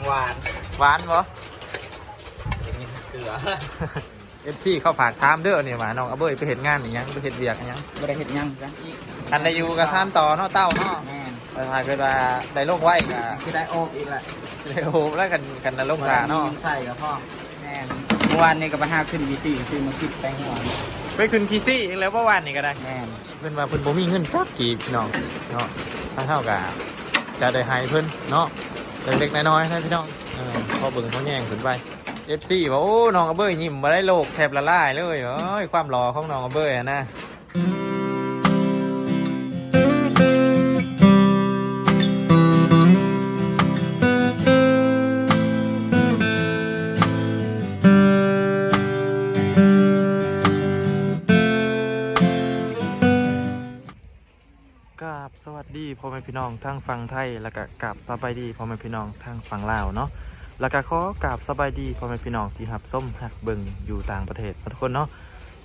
ຫວານ ຫວານບໍ່? ເຮັດມີເກືອ ເອັຟຊີເຂົາຝາກຖາມເດີນີ້ວ່າ ນ້ອງອາເບີຍໄປເຮັດງານອີ່ຫຍັງ ໄປເຮັດວຽກອີ່ຫຍັງ? ບໍ່ໄດ້ເຮັດຫຍັງກັນອີກ ຄັນໄດ້ຢູ່ກໍສານຕໍ່ເນາະ ເຕົ້າເນາະ. ແມ່ນ ແຕ່ຖ້າເກີດວ່າໄດ້ລົງໄວກໍຊິໄດ້ໂອບອີກແຫຼະ ຊິໄດ້ໂອບແລ້ວ ຄັນ ຄັນໄດ້ລົງຊ້າເນາະ ມີເງິນໃຊ້ກໍພໍ. ແມ່ນ ເມື່ອວານນີ້ກໍໄປຫາຂຶ້ນວີຊີຊື້ມາກິນແປງຫົວ ໄປຂຶ້ນວີຊີອີກແລ້ວບໍ່ ວານນີ້ກໍໄດ້. ແມ່ນ ເພິ່ນວ່າເພິ່ນບໍ່ມີເງິນຈັກກີບພີ່ນ້ອງເນາະ ທາງເຮົາກໍຈະໄດ້ໃຫ້ເພິ່ນເນາະ ເລັກໆນ້ອຍໆນະພີ່ນ້ອງ. ເອີ ພໍເບິ່ງພໍແຍງເພິ່ນໄປ. ເອັຟຊີວ່າ ໂອ້ ນ້ອງອາເບີຍຍິ້ມບໍ່ໄດ້ ໂລກແທບລະລາຍເລີຍ ໂອ້ຍ ຄວາມຫຼໍ່ຂອງນ້ອງອາເບີຍຫັ້ນນະ. ກາບສະຫວັດດີພໍ່ແມ່ພີ່ນ້ອງທາງຝັ່ງໄທ ແລ້ວກະກາບສະບາຍດີພໍ່ແມ່ພີ່ນ້ອງທາງຝັ່ງລາວເນາະ ແລ້ວກະຂໍກາບສະບາຍດີພໍ່ແມ່ພີ່ນ້ອງທີ່ຮັບຊົມຮັບເບິ່ງຢູ່ຕ່າງປະເທດເນາະທຸກຄົນເນາະ.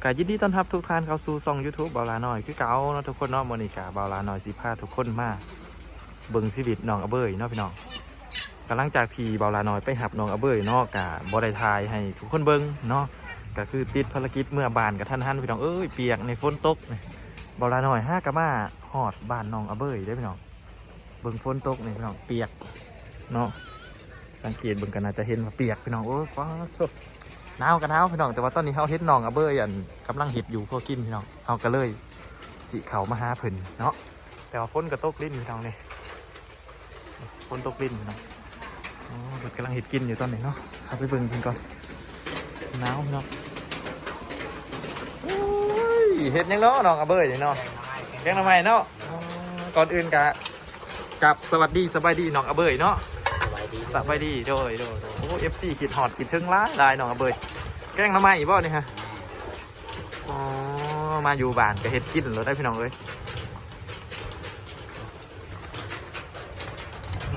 ກະຍິນດີຕ້ອນຮັບທຸກທ່ານເຂົ້າສູ່ຊ່ອງຢູທູບບ່າວຫຼ້ານ້ອຍຄືເກົ່າເນາະທຸກຄົນເນາະ. ມື້ນີ້ກະບ່າວຫຼ້ານ້ອຍຊິພາທຸກຄົນມາເບິ່ງຊີວິດນ້ອງອາເບີຍເນາະພີ່ນ້ອງ. ກະຫຼັງຈາກທີ່ບ່າວຫຼ້ານ້ອຍໄປຮັບນ້ອງອາເບີຍເນາະ ກະບໍ່ໄດ້ຖ່າຍໃຫ້ທຸກຄົນເບິ່ງເນາະ ກະຄືຕິດພາລະກິດເມືອບ້ານກະທັນຫັນພີ່ນ້ອງເອີຍ ປຽກໃນຝົນຕົກນີ້. ບ່າວຫຼ້ານ້ອຍຫາກະມາຮອດບ້ານນ້ອງອາເບີຍເດ້ພີ່ນ້ອງ ເບິ່ງຝົນຕົກນີ້ພີ່ນ້ອງ ປຽກເນາະ ສັງເກດເບິ່ງກໍໜ້າຈະເຫັນວ່າປຽກພີ່ນ້ອງ. ໂອ້ຍ ປາດໂທ້ ໜາວກໍໜາວພີ່ນ້ອງ ແຕ່ວ່າຕອນນີ້ເຮົາເຫັນນ້ອງອາເບີຍ ອັນ ກຳລັງເຮັດຢູ່ຄົວກິນພີ່ນ້ອງ ເຮົາກໍເລີຍຊິເຂົ້າມາຫາເພິ່ນເນາະ. ແຕ່ວ່າຝົນກໍຕົກລິນພີ່ນ້ອງນີ້ ຝົນຕົກລິນພີ່ນ້ອງ. ໂອ້ ເພິ່ນກຳລັງເຮັດກິນຢູ່ຕອນນີ້ເນາະ ເຮົາໄປເບິ່ງເພິ່ນກ່ອນ. ໜາວພີ່ນ້ອງ. ໂອ້ຍ ເຮັດຫຍັງເນາະນ້ອງອາເບີຍນີ້ເນາະ? ແກງໜໍ່ໄມ້ເນາະ. ອໍ ກ່ອນອື່ນກະ ກັບສະຫວັດດີສະບາຍດີນ້ອງອາເບີຍເນາະ. ສະບາຍດີ ສະບາຍດີ ໂດຍ ໂດຍ ໂດຍ. ໂອ້ ເອັຟຊີຄິດຮອດຄິດເຖິງຫຼາຍໆ ນ້ອງອາເບີຍ. ແກງໜໍ່ໄມ້ບໍ່ນີ້ຮະ? ອໍ ມາຢູ່ບ້ານກໍເຮັດກິນໂລດໄດ໋ພີ່ນ້ອງເອີຍ.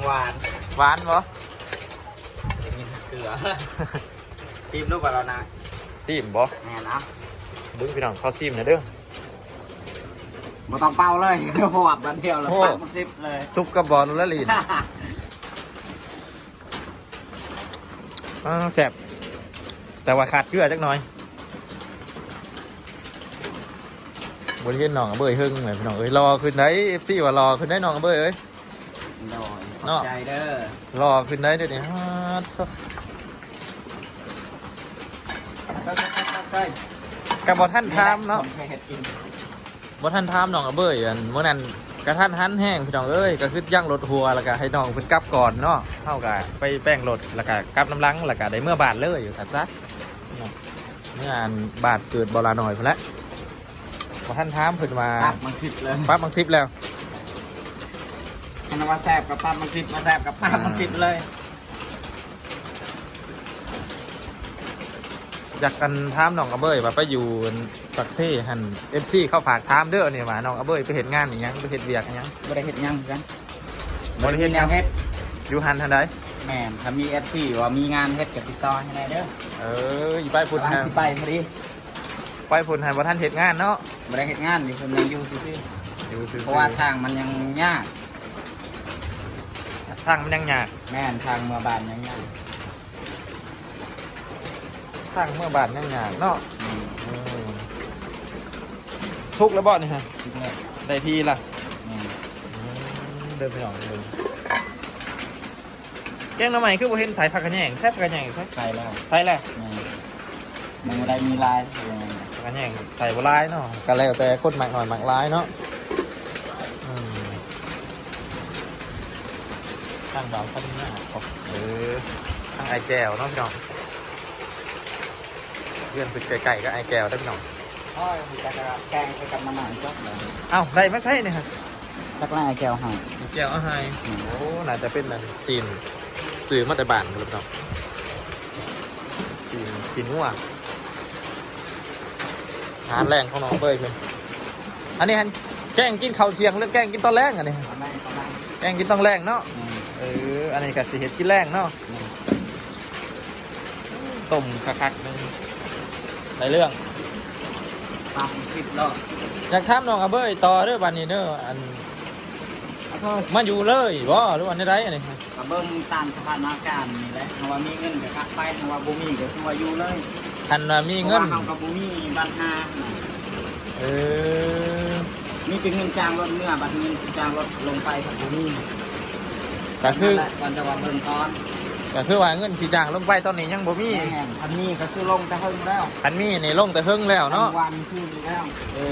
ຫວານ ຫວານບໍ່? ເຮັດມີເກືອ ຊີມດູບໍ່ລະນາ? ຊີມບໍ່? ແມ່ນເນາະ. ເບິ່ງພີ່ນ້ອງ ຂໍຊີມແດ່ເດີ. ບໍ່ຕ້ອງເປົ່າເລີຍ ເພາະວ່າບາດດຽວລະ ໂອ້ ປາກມັນຊິບເລີຍ ສຸບກັບບໍ່ລະລີນ. ອ່າ ແຊບ ແຕ່ວ່າຂາດເກືອຈັກໜ້ອຍ. ບໍ່ໄດ້ເຫັນນ້ອງອາເບີຍເຫິງແລ້ວພີ່ນ້ອງເອີຍ. ຫຼໍ່ຂຶ້ນໄດ໋ ເອັຟຊີວ່າຫຼໍ່ຂຶ້ນໄດ໋ນ້ອງອາເບີຍເອີຍ. ໂດຍ ຂອບໃຈເດີ. ຫຼໍ່ຂຶ້ນໄດ໋ດຽວນີ້. ກໍບໍ່ທັນຖາມເນາະ ບໍ່ທັນຖາມນ້ອງອາເບີຍ. ອັນ ມື້ນັ້ນກະທັນຫັນແຮງພີ່ນ້ອງເອີຍ ກໍຄືຢ່າງລົດຫົວ ແລ້ວກະໃຫ້ນ້ອງເພິ່ນກັບກ່ອນເນາະ ເຮົາກະໄປແປງລົດ ແລ້ວກະກັບນຳຫຼັງ ແລ້ວກະໄດ້ເມືອບ້ານເລີຍ ວ່າຊັ້ນຊະເນາະ. ເມືອ ອັນ ບ້ານເກີດບ່າວຫຼ້ານ້ອຍພຸ້ນແຫຼະ. ບໍ່ທັນຖາມເພິ່ນວ່າ ປັບມັນສິບເລີຍ ປັບມັນສິບແລ້ວ. ຄັນວ່າແຊບກໍປັບມັນສິບ ບໍ່ແຊບກໍປັບມັນສິບເລີຍ. ຢາກ ອັນ ຖາມນ້ອງອາເບີຍວ່າໄປຢູ່ ອັນ ປາກເຊຫັ້ນ ເອັຟຊີເຂົາຝາກຖາມເດີນີ້ວ່າ ນ້ອງອາເບີຍໄປເຮັດງານອີ່ຫຍັງ ໄປເຮັດວຽກອີ່ຫຍັງ? ບໍ່ໄດ້ເຮັດຫຍັງຄືກັນ ບໍ່ໄດ້ເຮັດຫຍັງ. ເຮັດ ຢູ່ຫັ້ນຫັ້ນໃດ? ແມ່ນ ຖ້າມີເອັຟຊີວ່າມີງານເຮັດກໍຕິດຕໍ່ໃຫ້ແດ່ເດີ. ເອີ ອີໄປພຸ້ນ ກຳລັງຊິໄປພໍດີ. ໄປພຸ້ນຫັ້ນບໍ່ທັນເຮັດງານເນາະ. ບໍ່ໄດ້ເຮັດງານ ຢູ່ພຸ້ນຍັງຢູ່ຊື່ໆ ຢູ່ຊື່ໆ ເພາະວ່າທາງມັນຍັງຍາກ ທາງມັນຍັງຍາກ. ແມ່ນ ທາງເມືອບ້ານຍັງຍາກ ທາງເມືອບ້ານຍັງຍາກເນາະ. ອືມ ອືມ ສຸກແລ້ວບໍ່ນີ້ຮະ? ສຸກແລ້ວ ໄດ້ທີ່ລະ. ແມ່ນ ອືມ ເດີພີ່ນ້ອງເດີ. ແກງໜໍ່ໄມ້ຄືບໍ່ເຫັນໃສ່ຜັກຂະແຍງ ໃສ່ຜັກຂະແຍງ ໃສ່ ໃສ່ແລ້ວ ໃສ່ແລ້ວ. ອືມ ຍັງບໍ່ໄດ້ມີຫຼາຍ ຜັກຂະແຍງໃສ່ບໍ່ຫຼາຍເນາະ ກໍແລ້ວແຕ່ຄົນມັກໜ້ອຍມັກຫຼາຍເນາະ. ອືມ ທາງບ່າວພັນຍາ ເອີ ທາງອ້າຍແກ້ວເນາະພີ່ນ້ອງ ເຮືອນເພິ່ນໃກ້ໆກັບອ້າຍແກ້ວເດີພີ່ນ້ອງ. ໂອ້ຍ ມີແຕ່ແກງໃສ່ກັບໜໍ່ໄມ້ຈົບເລີຍ. ເອົ້າ ໄດ້ມາໃສນີ້ຮະ? ຈັກແລ້ວອ້າຍແກ້ວໃຫ້ ອ້າຍແກ້ວເອົາໃຫ້. ອືມ ໂອ້ ໜ້າຈະເປັນອັນຊີ້ນ ຊື້ມາແຕ່ບ້ານພຸ້ນແຫຼະເນາະ ຊີ້ນ ຊີ້ນງົວ. ອາຫານແລງຂອງນ້ອງເບີຍເພິ່ນ ອັນນີ້ຫັ້ນ ແກງກິນເຂົ້າທ່ຽງ ຫຼື ແກງກິນຕອນແລງອັນນີ້? ຕອນແລງ ຕອນແລງ ແກງກິນຕອນແລງເນາະ. ອືມ ເອີ ອັນນີ້ກໍຊິເຮັດກິນແລງເນາະ. ອືມ ຕົ້ມຄັກໆ ໜຶ່ງ ໄດ້ເລື່ອງ. ຕຳສິບເນາະ ຢາກຖາມນ້ອງອາເບີຍຕໍ່ເດີບາດນີ້ເດີ ອັນ ອ ມາຢູ່ເລີຍບໍ່ ຫຼືວ່າແນວໃດອັນນີ້? ກໍເບິ່ງຕາມສະຖານະການນີ້ແຫຼະ ເຮົາວ່າມີເງິນກໍກັບໄປ ເຮົາວ່າບໍ່ມີກໍຄືວ່າຢູ່ເລີຍ. ຄັນວ່າມີເງິນ ເພາະວ່າເຮົາກໍບໍ່ມີບັນຫານະ. ເອີ ມີແຕ່ເງິນຈ້າງລົດເມືອ ບັດເງິນຊິຈ້າງລົດລົງໄປກໍບໍ່ມີ. ກໍຄື ນັ້ນແຫຼະ ກ່ອນຈະວ່າເບິ່ງກ່ອນ ກໍຄືວ່າເງິນຊິຈ້າງລົງໄປຕອນນີ້ຍັງບໍ່ມີ. ແມ່ນ ຄັນມີກໍຄືລົງແຕ່ເຫິງແລ້ວ ຄັນມີນີ້ລົງແຕ່ເຫິງແລ້ວເນາະ ກາງວັນຄືນແລ້ວ. ເອີ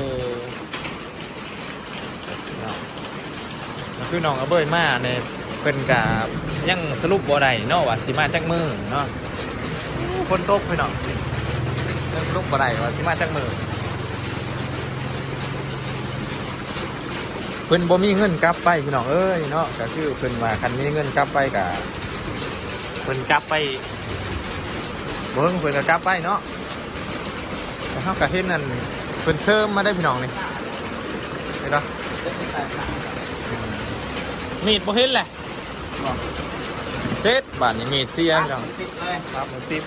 ເນາະ ກໍຄືນ້ອງອາເບີຍມານີ້ ເພິ່ນກະຍັງສະຫຼຸບບໍ່ໄດ້ເນາະວ່າຊິມາຈັກມື້ເນາະ. ໂອ້ ຝົນຕົກພີ່ນ້ອງ ຍັງສະຫຼຸບບໍ່ໄດ້ວ່າຊິມາຈັກມື້. ເພິ່ນບໍ່ມີເງິນກັບໄປພີ່ນ້ອງເອີຍເນາະ. ກໍຄືເພິ່ນວ່າຄັນມີເງິນກັບໄປກະ ເພິ່ນກັບໄປ ເບິ່ງເພິ່ນກໍກັບໄປເນາະ. ແຕ່ເຮົາກໍເຫັນອັນເພິ່ນເຊີມມາໄດ້ພີ່ນ້ອງນີ້ ເຫັນບໍ່? ມີດບໍ່ເຫັນແຫຼະ ເສັດບາດນີ້ ມີດເສຍພີ່ນ້ອງ ປັບເປັນສິບເລີຍ ປັບເປັນສິບ.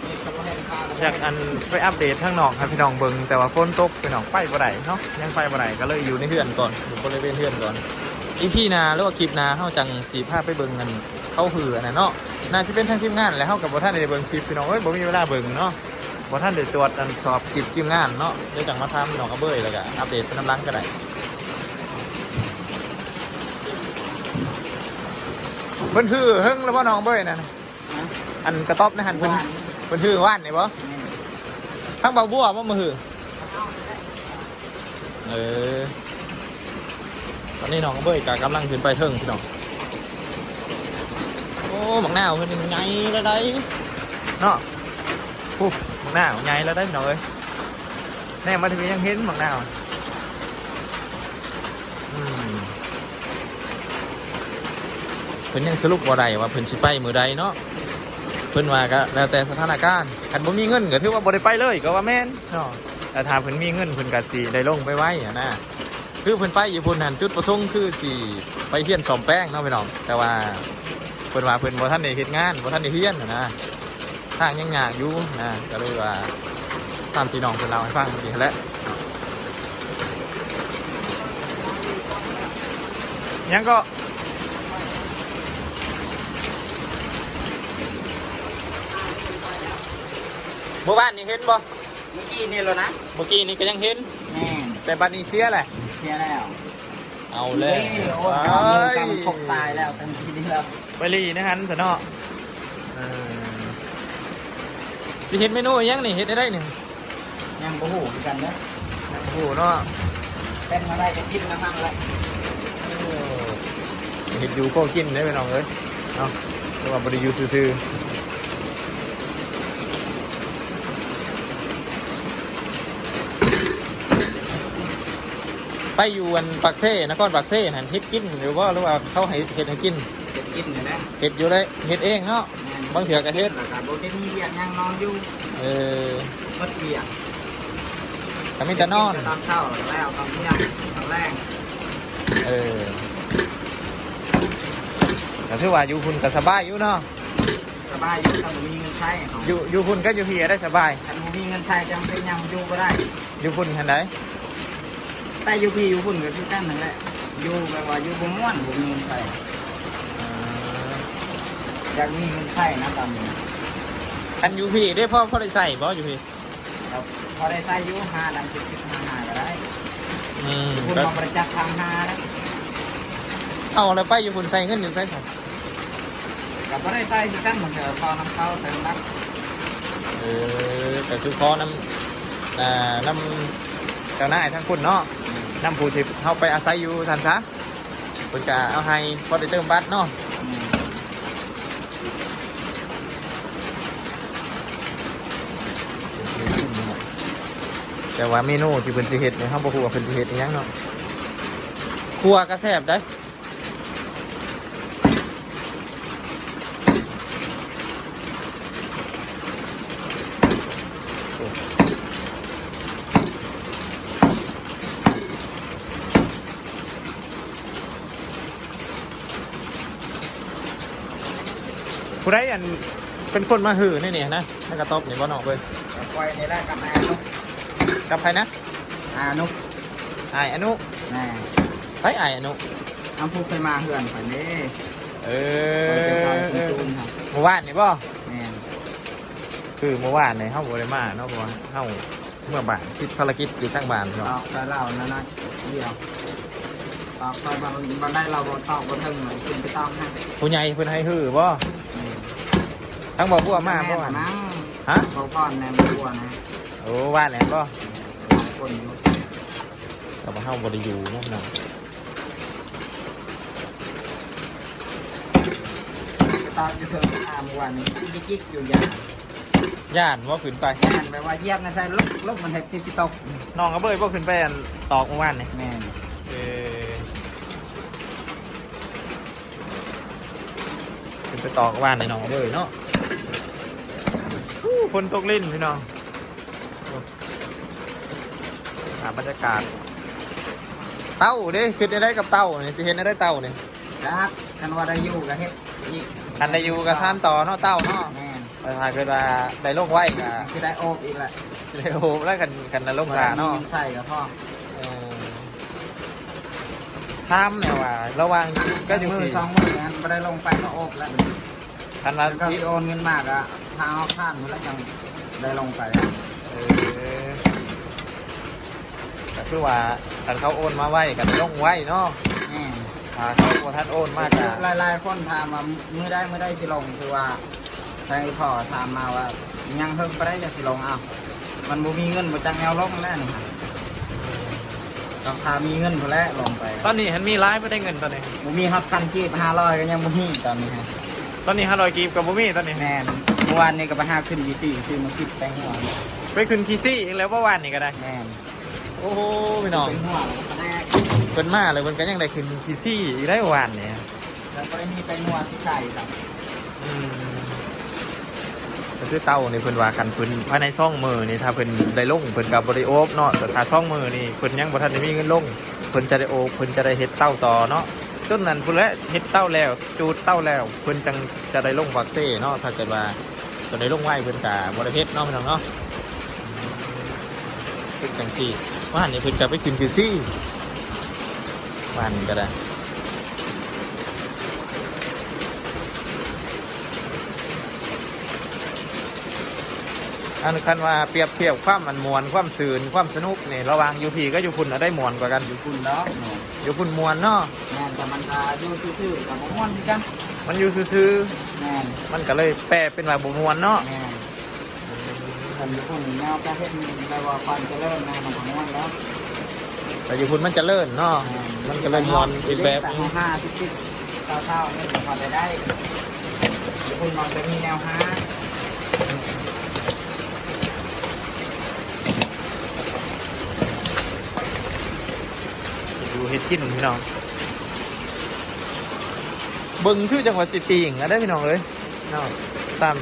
ມີດກໍບໍ່ເຫັນຄ່າ ຢາກອັນໄປອັບເດດທາງນອກໃຫ້ພີ່ນ້ອງເບິ່ງ ແຕ່ວ່າຝົນຕົກພີ່ນ້ອງ ໄປບໍ່ໄດ້ເນາະ ຍັງໄປບໍ່ໄດ້ ກໍເລີຍຢູ່ໃນເຮືອນກ່ອນ ຢູ່ບໍລິເວນເຮືອນກ່ອນ. ອີພີໜ້າ ຫຼືວ່າຄລິບໜ້າ ເຮົາຈັ່ງຊິພາໄປເບິ່ງອັນ ເຂົາຮືອັນນັ້ນເນາະ ໜ້າຊິເປັນທາງທີມງານແຫຼະ ເຮົາກໍບໍ່ທັນໄດ້ເບິ່ງຄລິບພີ່ນ້ອງເອີຍ ບໍ່ມີເວລາເບິ່ງເນາະ ບໍ່ທັນໄດ້ຕວດອັນສອບຄລິບທີມງານເນາະ ດຽວຈັ່ງມາຖາມນ້ອງອາເບີຍ ແລ້ວກໍອັບເດດໄປນຳຫຼັງກໍໄດ້. ເພິ່ນຮືເຫິງແລ້ວບໍ່ນ້ອງອາເບີຍນັ້ນ? ຮະ? ອັນກະຕັອບໃນຫັ້ນເພິ່ນ ວານ ເພິ່ນຮືວານນີ້ບໍ່? ແມ່ນ ທາງບ່າວບົວບໍ່ມາຮື? ເອີ ຕອນນີ້ນ້ອງອາເບີຍກະກຳລັງຂຶ້ນໄປເທິງພີ່ນ້ອງ. ໂອ້ ໝາກນາວເພິ່ນໃຫຍ່ແລ້ວໃດ໋ເນາະ ໂອ້ ໝາກນາວໃຫຍ່ແລ້ວໃດ໋ພີ່ນ້ອງເອີຍ ແນມມາທາງນີ້ຍັງເຫັນໝາກນາວ. ອືມ ເພິ່ນຍັງສະຫຼຸບບໍ່ໄດ້ວ່າເພິ່ນຊິໄປມື້ໃດເນາະ ເພິ່ນວ່າກະແລ້ວແຕ່ສະຖານະການ ຄັນບໍ່ມີເງິນກໍຖືວ່າບໍ່ໄດ້ໄປເລີຍກໍວ່າແມ່ນເນາະ. ແຕ່ຖ້າເພິ່ນມີເງິນເພິ່ນກໍຊິໄດ້ລົງໄປໄວຫັ້ນນະ ຄືເພິ່ນໄປຢູ່ພຸ້ນຫັ້ນ ຈຸດປະສົງຄືຊິໄປຮຽນສ້ອມແປງເນາະພີ່ນ້ອງ ແຕ່ວ່າເພິ່ນວ່າເພິ່ນບໍ່ທັນໄດ້ເຮັດງານ ບໍ່ທັນໄດ້ຮຽນຫັ້ນນະ ທາງຍັງຍາກຢູ່ນະ ກໍເລີຍວ່າຕາມທີ່ນ້ອງເພິ່ນເລົ່າໃຫ້ຟັງເມື່ອກີ້ຫັ້ນແຫຼະ. ຫຍັງເກາະ? ມື້ວານນີ້ເຫັນບໍ່? ເມື່ອກີ້ນີ້ແຫຼະນະ ເມື່ອກີ້ນີ້ກໍຍັງເຫັນ. ແມ່ນ ແຕ່ບັດນີ້ເສຍແຫຼະ ເສຍແລ້ວ. ເອົາແລ້ວ ນີ້ ໂອ້ຍ ເອົາແລ້ວ ກຳຄົບຕາຍແລ້ວ ທັງທີນີ້ແລ້ວ ໄປລີ້ໃນຫັ້ນຊະເນາະ. ເອີ ຊິເຮັດເມນູຫຍັງນີ້ ເຮັດໄດ້ໄດ໋ນີ້? ຍັງບໍ່ຮູ້ຄືກັນເດີ ຍັງບໍ່ຮູ້ເນາະ ແຕ່ງມາໄດ້ກໍກິນນຳຫັ້ນແຫຼະ. ເຮັດຢູ່ພໍກິນເດ້ພີ່ນ້ອງເອີຍເນາະ ແຕ່ວ່າບໍ່ໄດ້ຢູ່ຊື່ໆ. ໄປຢູ່ອັນປາກເຊ ນະຄອນປາກເຊຫັ້ນ ເຮັດກິນຢູ່ບໍ່ ຫຼືວ່າເຂົາໃຫ້ເຮັດໃຫ້ກິນ? ເຮັດກິນນີ້ແຫຼະ ເຮັດຢູ່ເດ້ ເຮັດເອງເນາະ. ແມ່ນ ບາງເທື່ອກໍເຮັດ ແລ້ວກໍບໍ່ໄດ້ມີວຽກຫຍັງ ນອນຢູ່. ເອີ ໝົດວຽກ ກໍມີແຕ່ນອນ ເຮັດກິນແຕ່ຕອນເຊົ້າ ແລ້ວຕອນທ່ຽງ ຕອນແລງ. ເອີ ກໍຖືວ່າຢູ່ພຸ້ນກໍສະບາຍຢູ່ເນາະ. ສະບາຍຢູ່ ຄັນບໍ່ມີເງິນໃຊ້ເນາະ ຢູ່ ຢູ່ພຸ້ນກັບຢູ່ພີ້ໄດ້ສະບາຍ. ຄັນບໍ່ມີເງິນໃຊ້ ຈັ່ງໄປຫຍັງຢູ່ບໍ່ໄດ້ ຢູ່ພຸ້ນຫັ້ນໃດ. ແຕ່ຢູ່ພີ້ຢູ່ພຸ້ນກໍຄືກັນຫັ້ນແຫຼະ ຢູ່ແບບວ່າຢູ່ບໍ່ມ່ວນ ບໍ່ມີເງິນໃຊ້. ເອີ ຢາກມີເງິນໃຊ້ນະຕອນນີ້. ຄັນຢູ່ພີ້ເດ້ ພໍ ພໍໄດ້ໃຊ້ບໍ່ຢູ່ພີ້? ກໍພໍໄດ້ໃຊ້ຢູ່ ຫາຫຼັງສິບ ສິບຫາ ຫາກໍໄດ້. ອືມ ຢູ່ພຸ້ນເຮົາບໍ່ໄດ້ຈັກທາງຫາເດ້. ເອົາ ແລ້ວໄປຢູ່ພຸ້ນໃຊ້ເງິນຢູ່ໃສຊັ້ນ? ກໍບໍ່ໄດ້ໃຊ້ຄືກັນ ບາງເທື່ອຂໍນຳເຂົາເຕີມບັດ. ເອີ ກໍຄືຂໍນຳ ອ່າ ນຳເຈົ້ານາຍທາງພຸ້ນເນາະ. ອືມ ນຳຜູ້ທີ່ເຮົາໄປອາໄສຢູ່ຊັ້ນຊະ ເພິ່ນກໍເອົາໃຫ້ພໍໄດ້ເຕີມບັດເນາະ. ອືມ ແຕ່ວ່າເມນູທີ່ເພິ່ນຊິເຮັດນີ້ ເຮົາບໍ່ຮູ້ວ່າເພິ່ນຊິເຮັດອີ່ຫຍັງເນາະ. ຂົ້ວກໍແຊບໄດ໋. ຜູ້ໃດອັນເປັນຄົນມາຮືໃນນີ້ນະ ໃນກະຕັອບນີ້ບໍ່ນ້ອງເອີຍ? ກັບຂ້ອຍນີ້ແຫຼະ ກັບອ້າຍອະນຸ. ກັບໃຜນະ? ອານຸ. ອ້າຍອະນຸ. ແມ່ນ. ໃຜອ້າຍອະນຸ? ເຮົາຜູ້ເຄີຍມາເຮືອນຂ້ອຍເດ້. ເອີ ຂ້ອຍເປັນຊາວຊຸມຈູນຫັ້ນ. ມື້ວານນີ້ບໍ່? ແມ່ນ. ຄືມື້ວານນີ້ເຮົາບໍ່ໄດ້ມາເນາະ ເພາະວ່າເຮົາເມືອບ້ານ ຕິດພາລະກິດຢູ່ທາງບ້ານເນາະ. ຕອກໃສ່ລາວນັ້ນນະດຽວ ຕອກໃສ່ບ່ອນ ບ່ອນໃດລາວບໍ່ຕອກບໍ່ເຖິງ ຂຶ້ນໄປຕອກໃຫ້. ຜູ້ໃຫຍ່ເພິ່ນໃຫ້ຮືບໍ່? ແມ່ນ. ທາງບໍ່ບົວມາບໍ່? ແມ່ນ. ຮະ? ບໍ່ພອນແມ່ນບໍ່ບົວນະ. ໂອ້ ວານແຫຼະບໍ່? ຫຼາຍຄົນຢູ່ ແຕ່ວ່າເຮົາບໍ່ໄດ້ຢູ່ເນາະ. ຕອນຢູ່ເທິງອາ ມື້ວານນີ້ຈິກໆຢູ່ ຢ້ານ ຢ້ານບໍ່ຂຶ້ນໄປ? ຢ້ານ ແບບວ່າຢຽບໃນໃສ່ລົບ ລົບມັນເຮັດຄືຊິຕົກ. ນ້ອງອະເບີຍບໍ່ຂຶ້ນໄປອັນຕອກມື້ວານນີ້? ແມ່ນ. ເອີ ຂຶ້ນໄປຕອກວານໃນໜອງເບີຍເນາະ. ອູ້ ຝົນຕົກລິນພີ່ນ້ອງ. ອ່າ ບັນຍາກາດ ເຕົ້າເດ້ ຄິດແນວໃດກັບເຕົ້ານີ້? ຊິເຮັດແນວໃດເຕົ້ານີ້? ຈັກ ຄັນວ່າໄດ້ຢູ່ກໍເຮັດອີກ ຄັນໄດ້ຢູ່ກໍສານຕໍ່ເນາະ ເຕົ້າເນາະ. ແມ່ນ. ເອີ ຖ້າເກີດວ່າໄດ້ລົງໄວກໍຊິໄດ້ໂອບອີກແຫຼະ ຊິໄດ້ໂອບແລ້ວ ຄັນ ຄັນໄດ້ລົງສາເນາະ ມີເງິນໃຊ້ກໍພໍ. ເອີ ຖາມແດ່ວ່າລະຫວ່າງຢູ່ກັບຢູ່ພີ້ ມື້ສອງມື້ນັ້ນບໍ່ໄດ້ລົງໄປກໍໂອບແລ້ວ. ຄັນວ່າເຂົາຊິໂອນເງິນມາກໍຖ້າເຮົາຜ່ານພຸ້ນແລ້ວຈັ່ງໄດ້ລົງໄປ. ເອີ ກໍຄືວ່າຄັນເຂົາໂອນມາໄວກໍໄດ້ລົງໄວເນາະ. ແມ່ນ. ຖ້າເຂົາບໍ່ທັນໂອນມາກໍ ຫຼາຍໆຄົນຖາມວ່າມື້ໃດ ມື້ໃດຊິລົງ ຄືວ່າ ທາງອີ່ພໍ່ຖາມມາວ່າ ຍັງເຫິງປານໃດຈັ່ງຊິລົງ? ອ້າວ ມັນບໍ່ມີເງິນ ບໍ່ຈັກແນວລົງແລ້ວນີ້ ຕ້ອງຖ້າມີເງິນພຸ້ນແຫຼະລົງໄປ. ຕອນນີ້ຫັ້ນມີຫຼາຍບໍ່ໄດ້ເງິນຕອນນີ້? ບໍ່ມີຮອດພັນກີບ ຫ້າຮ້ອຍກໍຍັງບໍ່ມີຕອນນີ້. ຕອນນີ້ຫ້າຮ້ອຍກີບກໍບໍ່ມີຕອນນີ້. ແມ່ນ. ເມື່ອວານນີ້ກໍໄປຫາຂຶ້ນຂີ້ຊີ້ ຊື້ມາປິດແປງຫົວ. ໄປຂຶ້ນຂີ້ຊີ້ອີກແລ້ວບໍ່ ວານນີ້ກໍໄດ້? ແມ່ນ. ໂອ້ໂຫ ພີ່ນ້ອງ ເປັນຫົວແລ້ວກໍແຕກ. ເພິ່ນມາແລ້ວເພິ່ນກໍຍັງໄດ້ຂຶ້ນຂີ້ຊີ້ອີກໄດ໋ວານນີ້. ແລ້ວບໍ່ໄດ້ມີແປງຫົວຊິໃສ່ຊ້ຳ. ອືມ ກໍຄືເຕົ້ານີ້ເພິ່ນວ່າ ຄັນເພິ່ນພາຍໃນສອງມື້ນີ້ ຖ້າເພິ່ນໄດ້ລົງ ເພິ່ນກໍບໍ່ໄດ້ໂອບເນາະ. ແຕ່ຖ້າສອງມື້ນີ້ເພິ່ນຍັງບໍ່ທັນໄດ້ມີເງິນລົງ ເພິ່ນຈະໄດ້ໂອບ ເພິ່ນຈະໄດ້ເຮັດເຕົ້າຕໍ່ເນາະ. ຈົນນັ້ນພຸ້ນແຫຼະ ເຮັດເຕົ້າແລ້ວ ຈູດເຕົ້າແລ້ວ ເພິ່ນຈັ່ງຈະໄດ້ລົງປາກເຊເນາະ. ຖ້າເກີດວ່າ ຕົວໃດລົງໄວເພິ່ນກະບໍ່ໄດ້ເຮັດເນາະ ພີ່ນ້ອງເນາະ. ເຮັດຈັ່ງຊີ້ ວ່ານີ້ເພິ່ນກະໄປຂຶ້ນຄືຊີ້ ວ່ານີ້ກະໄດ້. ອັນຄັນວ່າປຽບທຽບຄວາມອັນມ່ວນ ຄວາມຊື່ນ ຄວາມສະໜຸກນີ້ ລະຫວ່າງຢູ່ພີ້ກັບຢູ່ພຸ້ນ ອັນໃດມ່ວນກວ່າກັນ? ຢູ່ພຸ້ນເນາະ. ຢູ່ພຸ້ນມ່ວນເນາະ. ແມ່ນ ແຕ່ມັນກະຢູ່ຊື່ໆ ກະບໍ່ມ່ວນຄືກັນ. ມັນຢູ່ຊື່ໆ. ແມ່ນ. ມັນກະເລີຍແປເປັນວ່າບໍ່ມ່ວນເນາະ. ແມ່ນ. ຄັນຢູ່ພຸ້ນແນວການເຮັດແບບວ່າຄວາມຈະເລີນນະ ມັນກໍມ່ວນແລ້ວ. ແຕ່ຢູ່ພຸ້ນມັນຈະເລີນເນາະ. ແມ່ນ. ມັນກະເລີຍມ່ວນອີກແບບໜຶ່ງ. ຫ້າສິບ ເກົ້າສິບ ນີ້ກໍພໍໄດ້ໄດ້. ຢູ່ພຸ້ນມັນຈະມີແນວຫາ ເຮັດຢູ່ເຮັດກິນພີ່ນ້ອງ. ເບິ່ງຄືຈັ່ງວ່າຊິປີ້ງແລ້ວເດ້ພີ່ນ້ອງເອີຍເນາະ. ຕາມ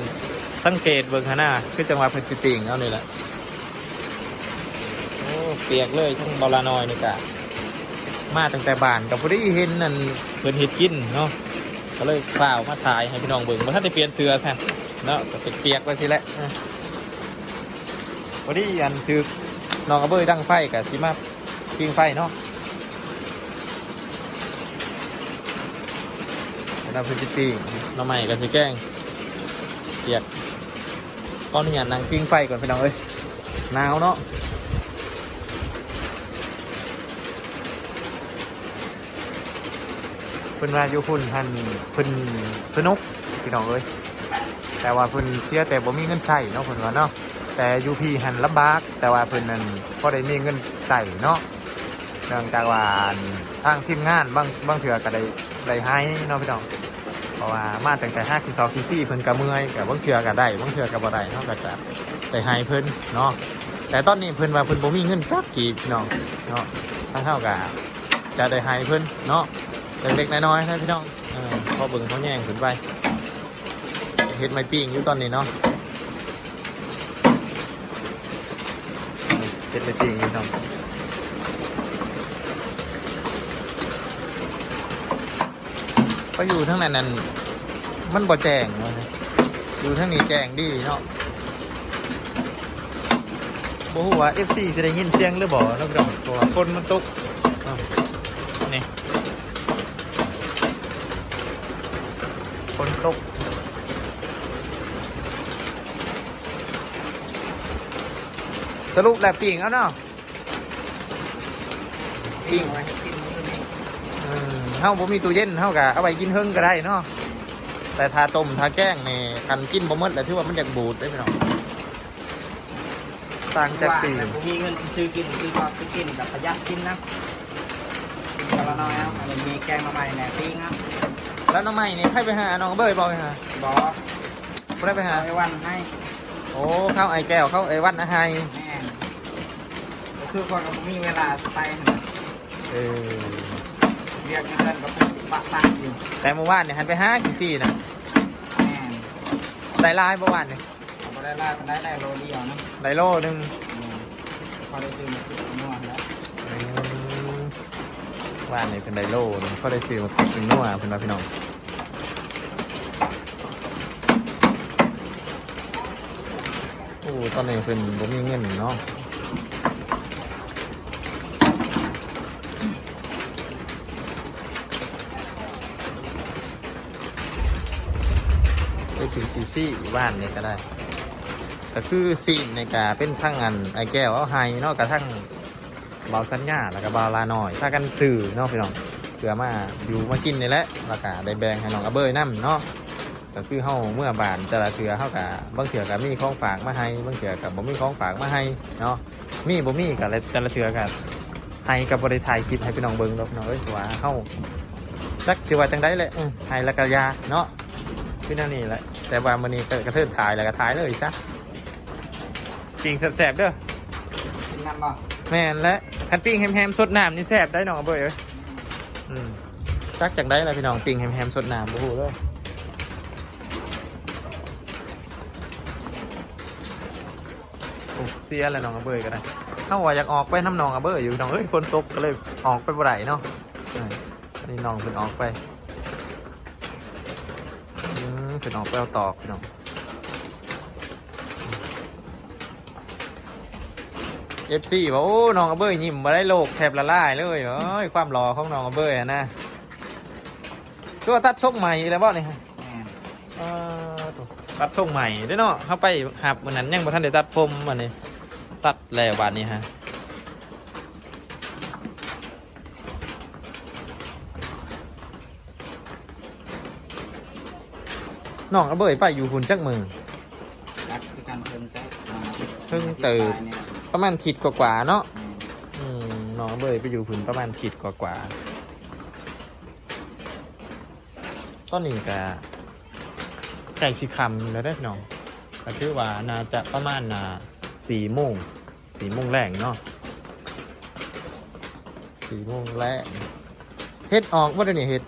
ສັງເກດເບິ່ງຫັ້ນນະ ຄືຈັ່ງວ່າເພິ່ນຊິປີ້ງເອົານີ້ແຫຼະ. ໂອ້ ປຽກເລີຍ. ທັງເບົາຫຼ້ານ້ອຍນີ້ກະມາຕັ້ງແຕ່ບ້ານ ກະພໍດີເຫັນອັນເພິ່ນເຮັດກິນເນາະ ກະເລີຍຟ້າວມາຖ່າຍໃຫ້ພີ່ນ້ອງເບິ່ງ. ບໍ່ທັນໄດ້ປ່ຽນເສື້ອຊ້ຳເນາະ ກະປຽກໆໄວ້ຊີ້ແຫຼະ. ເອີ ພໍດີອັນຖືກນ້ອງອະເບີຍດັງໄຟ ກະຊິມາ ປີ້ງໄຟເນາະ. ແລ້ວເພິ່ນຊິປີ້ງໜໍ່ໄມ້ ກໍຊິແກງປຽກ. ຂໍອະນຸຍາດນັ່ງປີ້ງໄຟກ່ອນພີ່ນ້ອງເອີຍ ໜາວເນາະ. ເພິ່ນວ່າຢູ່ພຸ້ນຫັ້ນເພິ່ນສະໜຸກພີ່ນ້ອງເອີຍ ແຕ່ວ່າເພິ່ນເສຍແຕ່ບໍ່ມີເງິນໃຊ້ເນາະ ເພິ່ນວ່າເນາະ. ແຕ່ຢູ່ພີ້ຫັ້ນລຳບາກ ແຕ່ວ່າເພິ່ນນັ້ນພໍໄດ້ມີເງິນໃຊ້ເນາະ. ເນື່ອງຈາກວ່າ ອັນ ທາງທີມງານບາງ ບາງເທື່ອກໍໄດ້ ໄດ້ໄຮເນາະພີ່ນ້ອງ ເພາະວ່າມາຕັ້ງແຕ່ຮາກທີສອງທີສີ່ ເພິ່ນກໍເມື່ອຍ ກໍບາງເທື່ອກໍໄດ້ ບາງເທື່ອກໍບໍ່ໄດ້ ເຮົາກໍຈະໄດ້ໄຮເພິ່ນເນາະ. ແຕ່ຕອນນີ້ເພິ່ນວ່າເພິ່ນບໍ່ມີເງິນຈັກກີບພີ່ນ້ອງເນາະ ທາງເຮົາກໍຈະໄດ້ໄຮເພິ່ນເນາະ ເລັກໆນ້ອຍໆນະພີ່ນ້ອງ. ເອີ ພໍເບິ່ງພໍແຍງຂຶ້ນໄປ. ເຮັດໄມ້ປີ້ງຢູ່ຕອນນີ້ເນາະ ເຮັດໄມ້ປີ້ງຢູ່ເນາະ. ໄປຢູ່ທາງນັ້ນນັ້ນ ມັນບໍ່ແຈ້ງ ຢູ່ທາງນີ້ແຈ້ງດີເນາະ. ບໍ່ຮູ້ວ່າເອັຟຊີຊິໄດ້ຍິນສຽງຫຼືບໍ່ເນາະພີ່ນ້ອງ ເພາະວ່າຝົນມັນຕົກເນາະ. ນີ້ ຝົນຕົກ ສະຫຼຸບແລ້ວປີ້ງເອົາເນາະ ປີ້ງ ເອີ ເຮົາບໍ່ມີຕູ້ເຢັນ ເຮົາກະເອົາໄວ້ກິນເທິງກະໄດ້ເນາະ ແຕ່ຖ້າຕົ້ມຖ້າແກງນີ້ ຄັນກິນບໍ່ໝົດແລ້ວ ຖືວ່າມັນຢາກບູດເດ້ພີ່ນ້ອງ. ຕ່າງຈາກປີ້ງ ວ່າແຕ່ບໍ່ມີເງິນຊິຊື້ກິນ ຊື້ເຂົ້າຊື້ກິນກໍປະຢັດກິນນະ ກິນກະລະໜ້ອຍເອົາ ອັນນີ້ມີແກງໜໍ່ໄມ້ແດ່ ປີ້ງເອົາ. ແລ້ວໜໍ່ໄມ້ນີ້ໃຜໄປຫາ ນ້ອງເບີຍບໍ່ໄປຫາ? ບໍ່ ບໍ່ໄດ້ໄປຫາ ເອົາໄອ້ວັນໃຫ້. ໂອ້ ເຂົາໄອ້ແກ້ວ ເຂົາໄອ້ວັນເອົາໃຫ້. ແມ່ນ ກໍຄືຂ້ອຍກໍບໍ່ມີເວລາຊິໄປຫັ້ນນະ. ເອີ ວຽກໃນເຮືອນກໍປຸກປັກປັກຢູ່ ແຕ່ມື້ວານນີ້ຫັ້ນໄປຫາຂີ້ຊີ້ນະ. ແມ່ນ ໄດ້ຫຼາຍບໍ່ວານນີ້? ກໍບໍ່ໄດ້ຫຼາຍປານໃດ ໄດ້ໂລດຽວນະ ໄດ້ໂລໜຶ່ງ. ອືມ ພໍໄດ້ຊື້ໝາກພິກໝາກນົວຫັ້ນແຫຼະ. ອືມ ວານນີ້ເພິ່ນໄດ້ໂລໜຶ່ງ ພໍໄດ້ຊື້ໝາກພິກໝາກນົວເພິ່ນວ່າພີ່ນ້ອງ. ໂອ້ ຕອນນີ້ເພິ່ນບໍ່ມີເງິນເນາະ. ໄປຖືຊີ້ຊີ້ວານນີ້ກໍໄດ້ ກໍຄືຊີ້ນນີ້ກໍເປັນທັງອັນໄອ້ແກ້ວເອົາໃຫ້ເນາະ ກະທັງບ່າວສັນຍາ ແລ້ວກໍບ່າວຫຼ້ານ້ອຍ ພາກັນຊື້ເນາະພີ່ນ້ອງ ເພື່ອມາຢູ່ມາກິນນີ້ແຫຼະ ແລ້ວກໍໄດ້ແບ່ງໃຫ້ນ້ອງອາເບີຍນຳເນາະ. ກໍຄືເຮົາເມືອບ້ານແຕ່ລະເທື່ອ ເຮົາກໍບາງເທື່ອກໍມີຂອງຝາກມາໃຫ້ ບາງເທື່ອກໍບໍ່ມີຂອງຝາກມາໃຫ້ເນາະ. ມີບໍ່ມີກໍແຕ່ລະເທື່ອກໍໃຫ້ ກໍບໍ່ໄດ້ຖ່າຍຄລິບໃຫ້ພີ່ນ້ອງເບິ່ງດອກພີ່ນ້ອງເອີຍ ເພາະວ່າເຮົາຈັກຊິວ່າຈັ່ງໃດແຫຼະ ເອີ ໃຫ້ແລ້ວກໍຢ່າເນາະ ຄືແນວນີ້ແຫຼະ. ແຕ່ວ່າມື້ນີ້ກໍກະເທີນຖ່າຍແລ້ວກໍຖ່າຍເລີຍຊະ. ປີ້ງແຊບໆເດີ ກິນນຳບໍ່? ແມ່ນແຫຼະ ຄັນປີ້ງແຮມໆ ສົດນ້ຳນີ້ແຊບໄດ໋ນ້ອງອາເບີຍເອີຍ. ອືມ ຈັກຈັ່ງໃດລະພີ່ນ້ອງ ປີ້ງແຮມໆ ສົດນ້ຳ ບໍ່ຮູ້ເດີ. ໂອ້ ເສຍແລ້ວນ້ອງອາເບີຍກໍໄດ້. ເຮົາວ່າຢາກອອກໄປນຳນ້ອງອາເບີຍຢູ່ ພີ່ນ້ອງເອີຍ ຝົນຕົກກໍເລີຍອອກໄປບໍ່ໄດ້ເນາະ. ເອີ ອັນນີ້ນ້ອງເພິ່ນອອກໄປ ອືມ ເພິ່ນອອກໄປເອົາຕອກພີ່ນ້ອງ. ເອັຟຊີ ວ່າ ໂອ້ ນ້ອງອາເບີຍຍິ້ມບໍ່ໄດ້ ໂລກແທບລະລາຍເລີຍ. ໂອ້ຍ ຄວາມຫຼໍ່ຂອງນ້ອງອາເບີຍຫັ້ນນະ ຄືວ່າຕັດຊົງໃໝ່ອີກແລ້ວບໍ່ນີ້? ແມ່ນ ເອີ ຕັດຊົງໃໝ່ເດ້ເນາະ ເຮົາໄປຮັບມື້ນັ້ນຍັງບໍ່ທັນໄດ້ຕັດຜົມ ອັນນີ້ຕັດແລ້ວບາດນີ້ຮະ. ນ້ອງອາເບີຍໄປຢູ່ພຸ້ນຈັກມື້? ຈັກຄືກັນ ເຖິງແຕ່ ເຖິງເຕີບ ປະມານທິດກວ່າໆເນາະ. ແມ່ນ ອືມ ນ້ອງອາເບີຍໄປຢູ່ພຸ້ນປະມານທິດກວ່າໆ. ຕອນນີ້ກະໃກ້ຊິຄ່ຳແລ້ວເດ້ພີ່ນ້ອງ ກະຖືວ່າໜ້າຈະປະມານ ອ່າ ສີ່ໂມງ ສີ່ໂມງແລງເນາະ ສີ່ໂມງແລງ. ເຫັດອອກບໍ່ດຽວນີ້ ເຫັດ?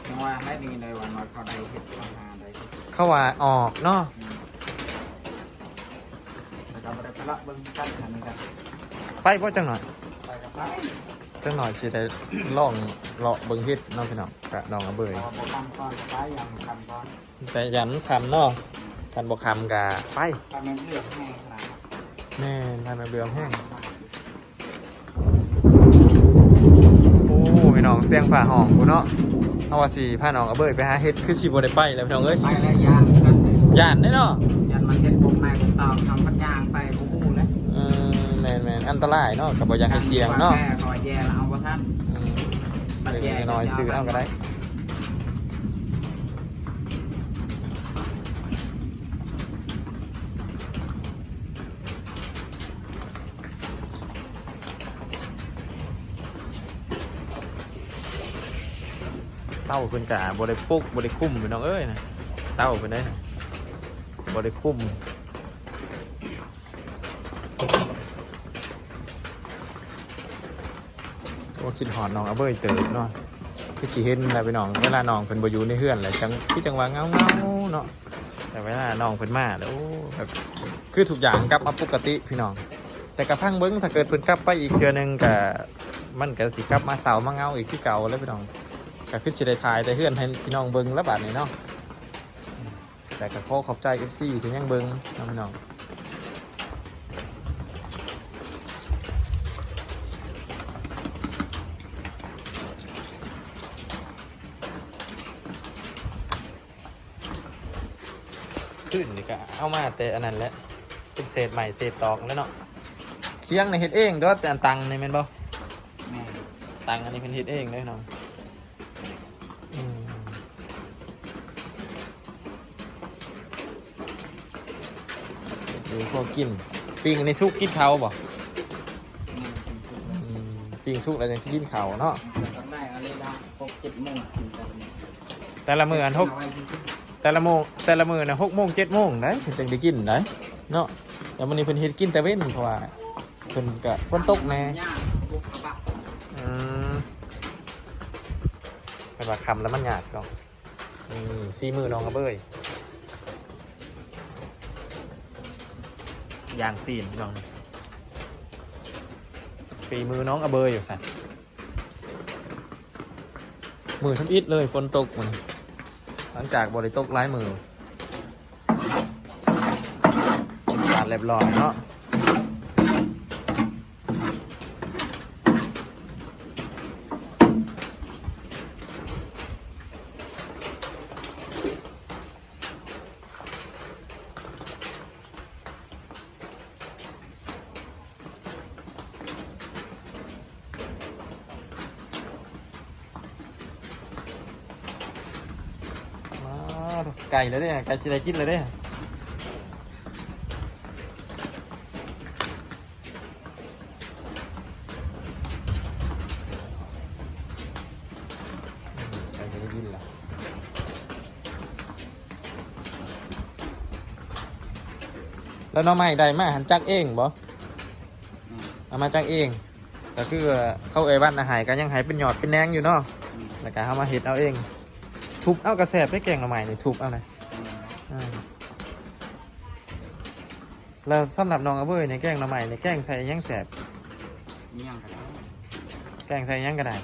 ຍັງວ່າໃຫ້ໄດ້ຍິນໄດ້ວ່າເຂົາໄດ້ເຫັດ ເຂົາຫາໄດ້ເຫັດ ເຂົາວ່າອອກເນາະ. ອືມ ແລ້ວກໍບໍ່ໄດ້ໄປເລາະເບິ່ງກັນ ອັນນີ້ກໍ ໄປບໍ່ຈັກໜ້ອຍ? ໄປກໍໄປ ຈັກໜ້ອຍຊິໄດ້ລອງເລາະເບິ່ງເຫັດເນາະພີ່ນ້ອງ ກະນ້ອງອາເບີຍ ເພາະວ່າບໍ່ຄ່ຳກ່ອນກໍໄປ ຢ້ານຄ່ຳກ່ອນ. ແຕ່ຢ້ານມັນຄ່ຳເນາະ ຄັນບໍ່ຄ່ຳກະໄປ ຖ້າແມ່ນເຫຼືອງແຮງຂະໜາດ ແມ່ນ ຖ້າແມ່ນເຫຼືອງແຮງ. ໂອ້ ພີ່ນ້ອງ ສຽງຟ້າຮ້ອງພຸ້ນເນາະ. ເຮົາວ່າຊິພານ້ອງອາເບີຍໄປຫາເຫັດ ຄືຊິບໍ່ໄດ້ໄປແລ້ວພີ່ນ້ອງເອີຍ ໄປແລ້ວຢ້ານຄືກັນ ຢ້ານເດ້ເນາະ ຢ້ານມັນເຫັດປົກໃນປົກຕອກ ເຮົາພັດຍ່າງໄປບໍ່ຮູ້ແຫຼະ. ອືມ ແມ່ນໆ ອັນຕະລາຍເນາະ ກໍບໍ່ຢາກໃຫ້ສ່ຽງເນາະ ແຕ່ກໍແຍ່ແລ້ວເອົາບໍ່ທັນ. ອືມ ບັດແຍ່ ເລັກໆ ນ້ອຍໆ ຊື້ເອົາກໍໄດ້. ເຕົ້າເພິ່ນກະບໍ່ໄດ້ປຸກ ບໍ່ໄດ້ຄຸມພີ່ນ້ອງເອີຍນະ ເຕົ້າເພິ່ນເດ້ ບໍ່ໄດ້ຄຸມ. ໂອ້ ຄິດຮອດນ້ອງອາເບີຍເຕີບເນາະ ຄືຊິເຫັນແຫຼະພີ່ນ້ອງ ເວລານ້ອງເພິ່ນບໍ່ຢູ່ໃນເຮືອນແຫຼະ ຈັ່ງ ຄືຈັ່ງວ່າເຫງົາໆເນາະ ແຕ່ເວລານ້ອງເພິ່ນມາແລ້ວ ໂອ້ ແບບ ຄືທຸກຢ່າງກັບມາປົກກະຕິພີ່ນ້ອງ. ແຕ່ກະຟັງເບິ່ງ ຖ້າເກີດເພິ່ນກັບໄປອີກເທື່ອໜຶ່ງກະ ມັນກະຊິກັບມາເສົ້າມາເຫງົາອີກຄືເກົ່າແຫຼະພີ່ນ້ອງ. ກະຄືຊິໄດ້ຖ່າຍແຕ່ເຮືອນໃຫ້ພີ່ນ້ອງເບິ່ງລະບາດນີ້ເນາະ. ແຕ່ກໍຂໍຂอบໃຈ ເອັຟຊີ ທີ່ຍັງເບິ່ງນຳພີ່ນ້ອງ. ໂ ພື້ນນີ້ກໍເອົາມາແຕ່ອັນນັ້ນແຫຼະ ເປັນເສດໄມ້ເສດຕອກແຫຼະເນາະ. ຄຽງນີ້ເຮັດເອງເດີ້ ແຕ່ອັນຕັ່ງນີ້ແມ່ນບໍ່? ແມ່ນ. ຕັ່ງອັນນີ້ເພິ່ນເຮັດເອງເດີ້ນ້ອງ. ອືມ ເຮັດຢູ່ພໍກິນ. ປີ້ງອັນນີ້ສຸກກິນເຂົ້າບໍ່? ແມ່ນ ປີ້ງສຸກແລ້ວ ອືມ ປີ້ງສຸກແລ້ວຈັ່ງຊິກິນເຂົ້າເນາະ. ແຕ່ລະມື້ອັນຫົກ ແຕ່ລະໂມງ ແຕ່ລະມື້ນະ ຫົກໂມງ ເຈັດໂມງໄດ໋ ເພິ່ນຈັ່ງໄດ້ກິນໄດ໋ເນາະ. ແຕ່ມື້ນີ້ເພິ່ນເຮັດກິນແຕ່ເວັນ ເພາະວ່າເພິ່ນກະຝົນຕົກແດ່. ອືມ ເພິ່ນວ່າຄ່ຳແລ້ວມັນຍາກເນາະ. ນີ້ ສີມືນ້ອງອະເບີຍ ຢ່າງຊີ້ນພີ່ນ້ອງ ຝີມືນ້ອງອະເບີຍວ່າຊັ້ນ. ມື້ທຳອິດເລີຍຝົນຕົກມື້ນີ້ ຫຼັງຈາກບໍ່ໄດ້ຕົກຫຼາຍມື້. ສະອາດລຽບລ້ອຍເນາະ. ວ້າວ ໃກ້ແລ້ວເດ້ ໃກ້ຊິໄດ້ກິນແລ້ວເດ້. ໃກ້ຊິໄດ້ກິນແລ້ວ. ແລ້ວໜໍ່ໄມ້ໄດ້ມາຫັ້ນຈັກເອງບໍ່? ອືມ ເອົາມາຈັກເອງ. ກໍຄືເຂົາເອີ່ຍວັນນະໃຫ້ ກໍຍັງໃຫ້ເປັນຍອດເປັນແໜງຢູ່ເນາະ. ອືມ ແລ້ວກໍເຮົາມາເຮັດເອົາເອງ ທຸບເອົາກໍແຊບເດ້ ແກງໜໍ່ໄມ້ນີ້ ທຸບເອົານະ. ອືມ ອືມ ແລ້ວສຳລັບນ້ອງອະເບີຍນີ້ ແກງໜໍ່ໄມ້ນີ້ ແກງໃສ່ຫຍັງແຊບ? ອີຫຍັງກໍໄດ້ ແກງໃສ່ຫຍັງກໍໄດ້.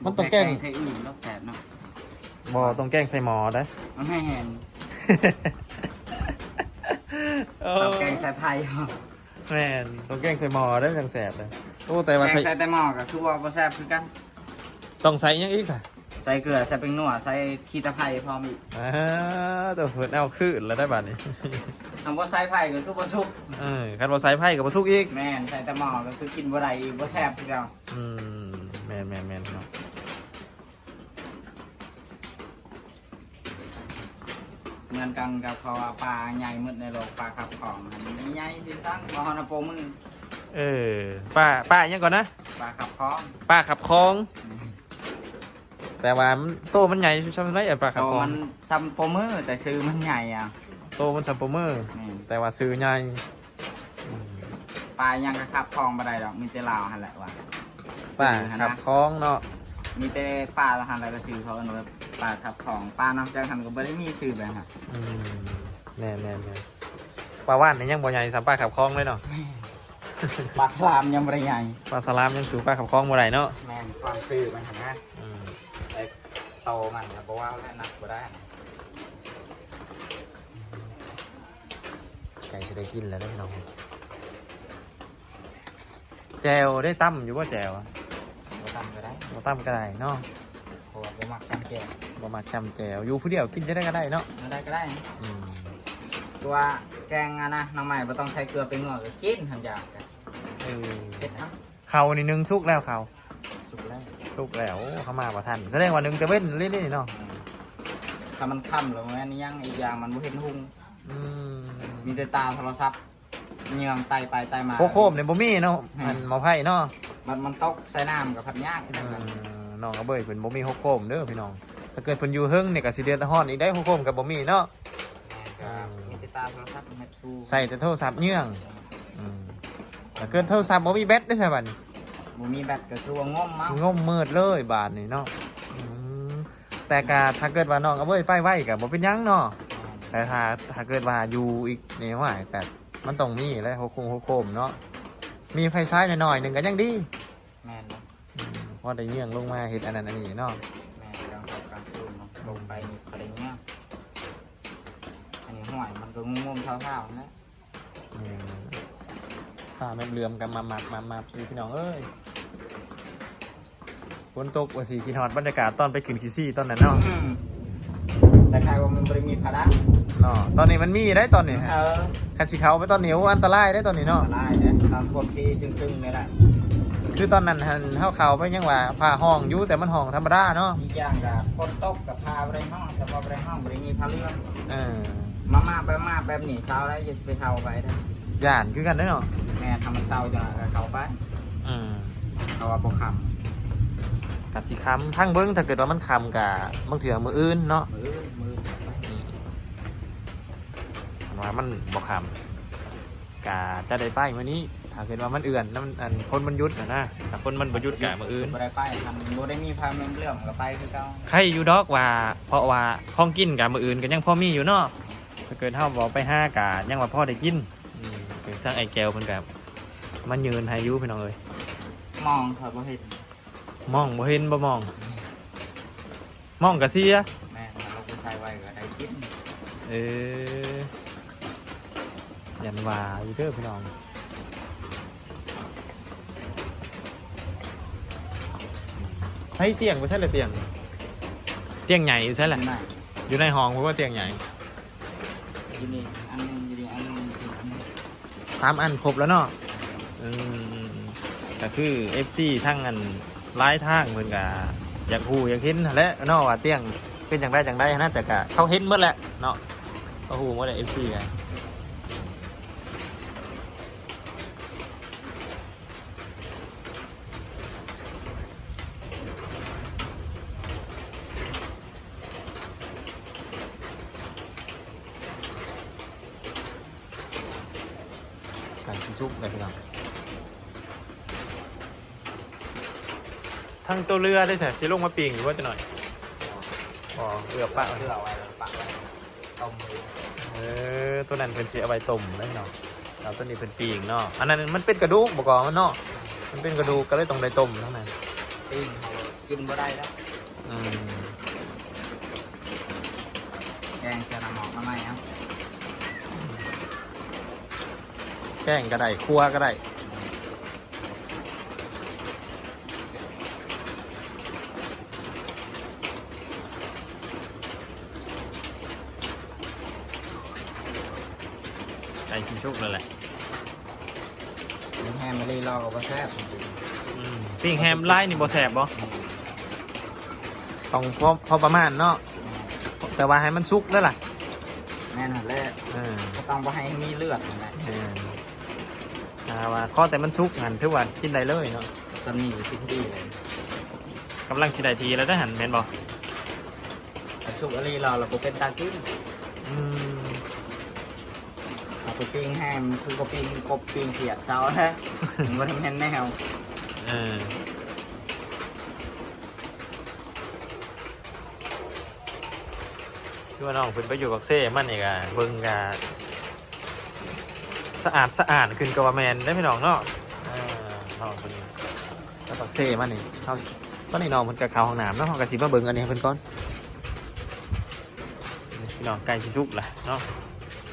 ມັນຕ້ອງແກງ ແກງໃສ່ອື່ນດອກແຊບເນາະ. ບໍ່ ຕ້ອງແກງໃສ່ໝໍ້ເດ້. ແມ່ນ ເອີ ຕ້ອງແກງໃສ່ໄຟ. ແມ່ນ ຕ້ອງແກງໃສ່ໝໍ້ເດ້ຈັ່ງແຊບເດ້. ໂອ້ ແຕ່ວ່າ ແກງໃສ່ ໃສ່ແຕ່ໝໍ້ກໍຄືວ່າບໍ່ແຊບຄືກັນ. ຕ້ອງໃສ່ຫຍັງອີກຊະ? ໃສ່ເກືອ ໃສ່ແປ້ງນົວ ໃສ່ຂີ້ຕະໄຄພ້ອມອີກ. ອ່າ ໂຕ ເພິ່ນເອົາຄືນແລ້ວໄດ໋ບາດນີ້. ຄັນບໍ່ໃສ່ໄຟກໍຄືບໍ່ສຸກ. ເອີ ຄັນບໍ່ໃສ່ໄຟກໍບໍ່ສຸກອີກ. ແມ່ນ ໃສ່ແຕ່ໝໍ້ກໍຄືກິນບໍ່ໄດ້ອີກ ບໍ່ແຊບຄືເກົ່າ. ອືມ ແມ່ນໆໆ ເນາະ. ເໝືອນກັນກັບເຂົາວ່າປາໃຫຍ່ໝົດໃນໂລກ ປາຂັບຂອງຫັ້ນໃຫຍ່ທີ່ສຸດ ບໍ່ຮອດປະມື. ເອີ ປາ ປາຫຍັງກ່ອນນະ? ປາຂັບຂອງ ປາຂັບຂອງ. ແມ່ນ ແຕ່ວ່າມັນ ໂຕມັນໃຫຍ່ສ່ຳໃດ ປາຂັບຂອງ? ໂຕມັນສ່ຳປະມື ແຕ່ຊື່ມັນໃຫຍ່ອະ. ໂຕມັນສ່ຳປະມື ແມ່ນ ແຕ່ວ່າຊື່ໃຫຍ່. ອືມ ປາຫຍັງກໍຂັບຂອງບໍ່ໄດ້ດອກ ມີແຕ່ລາວຫັ້ນແຫຼະວ່າ ປາຂັບຂອງເນາະ. ມີແຕ່ປາລາວຫັ້ນແຫຼະ ກໍຊື່ເຂົາເອີ້ນວ່າປາຂັບຂອງ. ປານອກຈາກຫັ້ນກໍບໍ່ໄດ້ມີຊື່ແບບນັ້ນ. ອືມ ແມ່ນໆໆ ປາຫວານນີ້ຍັງບໍ່ໃຫຍ່ສ່ຳປາຂັບຂອງເລີຍເນາະ. ແມ່ນ ປາສະຫຼາມຍັງບໍ່ໄດ້ໃຫຍ່ ປາສະຫຼາມຍັງສູ້ປາຂັບຂອງບໍ່ໄດ້ເນາະ. ແມ່ນ ຄວາມຊື່ມັນຫັ້ນນະ. ອືມ ແຕ່ໂຕມັນກໍບໍ່ວ່າແລ້ວ ໜັກບໍ່ໄດ້. ໃກ້ຊິໄດ້ກິນແລ້ວເດ້ພີ່ນ້ອງ. ແຈ່ວໄດ້ຕຳຢູ່ບໍ່ແຈ່ວ? ບໍ່ຕຳກໍໄດ້ ບໍ່ຕຳກໍໄດ້ເນາະ ເພາະວ່າບໍ່ມັກຈ້ຳແຈ່ວ ບໍ່ມັກຈ້ຳແຈ່ວ. ຢູ່ຜູ້ດຽວກິນຈັ່ງໃດກໍໄດ້ເນາະ ແນວໃດກໍໄດ້. ອືມ ຕົວແກງອັນນະ ໜໍ່ໄມ້ບໍ່ຕ້ອງໃສ່ເກືອແປ້ງນົວກໍກິນຫັ້ນ ຢາກ. ເອີ ເຮັດເອົາ. ເຂົ້ານີ້ໜຶ້ງສຸກແລ້ວ ເຂົ້າສຸກແລ້ວ ສຸກແລ້ວ. ໂອ້ ເຂົ້າມາບໍ່ທັນ ສະແດງວ່າໜຶ້ງແຕ່ເວັນເລີຍນີ້ເນາະ. ອືມ ຖ້າມັນຄ່ຳແລ້ວແມ່ນຫຍັງ ອີກຢ່າງມັນບໍ່ເຫັນຫຸ່ງ. ອືມ ມີແຕ່ຕາໂທລະສັບ ເຍືອງໄຕ່ໄປໄຕ່ມາ. ຫົວໂຄມນີ້ບໍ່ມີເນາະ. ແມ່ນ ອັນໝໍ້ໄຟເນາະ ມັນ ມັນຕົກໃສ່ນ້ຳກໍພັດຍາກຄືກັນ. ເອີ ນ້ອງອະເບີຍເພິ່ນບໍ່ມີຫົວໂຄມເດີພີ່ນ້ອງ. ຖ້າເກີດເພິ່ນຢູ່ເທິງນີ້ກໍຊິເດືອດຮ້ອນອີກໄດ໋ ຫົວໂຄມກໍບໍ່ມີເນາະ. ແມ່ນ ກໍ ອືມ ມີແຕ່ຕາໂທລະສັບແບບຊູ ໃສ່ແຕ່ໂທລະສັບເຍືອງ. ອືມ ຖ້າເກີດໂທລະສັບບໍ່ມີແບັດໄດ້ຊະບາດນີ້? ບໍ່ມີແບັດກໍຄືວ່າງົມເອົາ ງົມມືດເລີຍບາດນີ້ເນາະ. ອືມ ແຕ່ກະຖ້າເກີດວ່ານ້ອງອະເບີຍໄປໄວກະບໍ່ເປັນຫຍັງເນາະ. ແມ່ນ ແຕ່ຖ້າ ຖ້າເກີດວ່າຢູ່ອີກນີ້ ໂອ້ຍ ກະມັນຕ້ອງມີແຫຼະ ຫົວໂຄງຫົວໂຄມເນາະ. ມີໄຟສາຍໜ້ອຍໆໜຶ່ງກະຍັງດີ. ແມ່ນເນາະ. ອືມ ພໍໄດ້ເຍືອງລົງມາເຮັດອັນນັ້ນອັນນີ້ເນາະ. ແມ່ນ ກາງເຊົ້າກາງຄືນເນາະ ອືມ ລົງໄປນີ້ພໍໄດ້ເຍືອງ. ອັນນີ້ຫ້ວຍມັນກໍງຸ່ມໆເທົາໆນັ້ນແຫຼະ. ແມ່ນ ຟ້າແມ່ນເຫຼືອມກັນມາມັບໆຢູ່ພີ່ນ້ອງເອີຍ. ຝົນຕົກວ່າຊິຄິດຮອດບັນຍາກາດຕອນໄປຂຶ້ນຂີ້ຊີ້ຕອນນັ້ນເນາະ. ອືມ ແຕ່ ໃຫ້ວ່າມັນບໍ່ໄດ້ມີພາລະເນາະ. ຕອນນີ້ມັນມີໄດ໋ຕອນນີ້ ເອີ ຄັນຊິເຂົ້າໄປຕອນນີ້ ໂອ້ ອັນຕະລາຍໄດ໋ຕອນນີ້ເນາະ. ອັນຕະລາຍເດ້ ຕອນພວກຊີຊຶ້ງໆນີ້ແຫຼະ. ຄືຕອນນັ້ນຫັ້ນ ເຮົາເຂົ້າໄປຍັງວ່າຟ້າຮ້ອງຢູ່ ແຕ່ມັນຮ້ອງທຳມະດາເນາະ. ອີກຢ່າງກໍຝົນຕົກກໍຟ້າບໍ່ໄດ້ຮ້ອງ ສະເພາະບໍ່ໄດ້ຮ້ອງ ບໍ່ໄດ້ມີຜ້າເຫຼື້ອງ. ເອີ ມາໆໄປມາແບບນີ້ ຊາວໄດ້ ຢ່າຊິໄປເຂົ້າໄປເດີ ຢ້ານຄືກັນເດ້ເນາະ. ແມ່ນ ຖ້າມັນເຊົາຈັ່ງນັ້ນກໍເຂົ້າໄປ. ອືມ ເພາະວ່າບໍ່ຄ່ຳ ກະຊິຄ່ຳ. ທາງເບິ່ງ ຖ້າເກີດວ່າມັນຄ່ຳກະບາງເທື່ອມື້ອື່ນເນາະ. ມື້ອື່ນ ມື້ອື່ນ ອືມ ຄັນວ່າມັນບໍ່ຄ່ຳກະຈະໄດ້ໄປມື້ນີ້ ຖ້າເກີດວ່າມັນເລື່ອນນຳ ອັນ ຄົນມັນຢຸດຫັ້ນນະ. ຖ້າຄົນມັນບໍ່ຢຸດກະມື້ອື່ນ ບໍ່ໄດ້ໄປ. ຄັນບໍ່ໄດ້ມີພາເມືອງເລື່ອມກໍໄປຄືເກົ່າ. ໄຄຢູ່ດອກວ່າ ເພາະວ່າຂອງກິນກະມື້ອື່ນກໍຍັງພໍມີຢູ່ເນາະ. ຖ້າເກີດເຮົາບໍ່ໄປຫາກະຍັງວ່າພໍໄດ້ກິນ. ອືມ ຄືທາງອ້າຍແກ້ວເພິ່ນກະມາຍື່ນໃຫ້ຢູ່ພີ່ນ້ອງເອີຍ. ມອງຂ້ອຍບໍ່ເຫັນ ມອງບໍ່ເຫັນບໍ່ມອງ ມອງກະເສຍ. ແມ່ນ ຖ້າລົງໄປໃສ່ໄວ້ກໍໄດ້ກິນ. ເອີ ຢ້ານວ່າຢູ່ເດີພີ່ນ້ອງ. ໃສ່ຕຽງໄປໃສ່ລະ ຕຽງ ຕຽງໃຫຍ່ຢູ່ໃສລະ? ຢູ່ໃນ ຢູ່ໃນຫ້ອງ ເພາະວ່າຕຽງໃຫຍ່. ຢູ່ນີ້ອັນໜຶ່ງ ຢູ່ນີ້ອັນໜຶ່ງ ຢູ່ນີ້ອັນໜຶ່ງ ສາມອັນຄົບແລ້ວເນາະ. ອືມ ກໍຄືເອັຟຊີທາງອັນຫຼາຍທາງເພິ່ນກໍຢາກຮູ້ຢາກເຫັນຫັ້ນແຫຼະເນາະ ວ່າຕຽງເປັນຈັ່ງໃດຈັ່ງໃດຫັ້ນນະ ແຕ່ກໍເຂົາເຫັນໝົດແຫຼະເນາະ ເຂົາຮູ້ໝົດແຫຼະ ເອັຟຊີກໍ. ໃກ້ຊິສຸກແລ້ວພີ່ນ້ອງ. ທັງໂຕເຫຼືອໄດ້ສະ ຊິລົງມາປີ້ງຢູ່ບໍ່ຈັກໜ້ອຍ? ອໍ ເຫຼືອປະ ເຫຼືອໄວ້ ປະໄວ້ ຕົ້ມເລີຍ. ເອີ ໂຕນັ້ນເພິ່ນຊິເອົາໄວ້ຕົ້ມເລີຍເນາະ ແລ້ວໂຕນີ້ເພິ່ນປີ້ງເນາະ. ອັນນັ້ນມັນເປັນກະດູກບໍ່ກໍມັນເນາະ ມັນເປັນກະດູກກໍເລີຍຕ້ອງໄດ້ຕົ້ມທັງນັ້ນ. ປີ້ງເຮົາກິນບໍ່ໄດ້ແລ້ວ. ອືມ ແກງໃສ່ນ້ຳໝອກໜໍ່ໄມ້ເອົາ ແກງກໍໄດ້ ຄົ່ວກໍໄດ້. ໃກ້ຊິສຸກແລ້ວແຫຼະ. ປີ້ງແຮມອີ່ຫຼີລາວກໍບໍ່ແຊບ. ອືມ ປີ້ງແຮມລາຍນີ້ບໍ່ແຊບບໍ່? ອືມ ຕ້ອງພໍ ພໍປະມານເນາະ. ແມ່ນ ແຕ່ວ່າໃຫ້ມັນສຸກເດີລະ. ແມ່ນຫັ້ນແຫຼະ. ເອີ ກໍຕ້ອງບໍ່ໃຫ້ມີເລືອດຫັ້ນແຫຼະ. ແມ່ນ ຖ້າວ່າຂໍແຕ່ມັນສຸກຫັ້ນ ຖືວ່າກິນໄດ້ເລີຍເນາະ. ສ່ຳນີ້ກໍຊິພໍດີເລີຍ. ກຳລັງຊິໄດ້ທີ່ແລ້ວເດ້ຫັ້ນ ແມ່ນບໍ່? ຄັນສຸກອີ່ຫຼີແລ້ວ ລະບໍ່ເປັນຕາກິນ. ອືມ ເອົາໄປປີ້ງແຮມ ຄືກໍປີ້ງກົບປີ້ງຂຽດເຊົາແລ້ວ ມັນບໍ່ໄດ້ແມ່ນແນວ. ເອີ ຄືວ່ານ້ອງເພິ່ນໄປຢູ່ປາກເຊມານີ້ກະເບິ່ງກະ ສະອາດສະອ້ານຂຶ້ນກໍວ່າແມ່ນເດ້ພີ່ນ້ອງເນາະ. ເອີ ນ້ອງເພິ່ນໄປປາກເຊມານີ້ ເຮົາ ຕອນນີ້ນ້ອງເພິ່ນກໍເຂົ້າຫ້ອງນ້ຳເນາະ ເຮົາກໍຊິມາເບິ່ງອັນນີ້ໃຫ້ເພິ່ນກ່ອນ. ພີ່ນ້ອງ ໃກ້ຊິສຸກລະເນາະ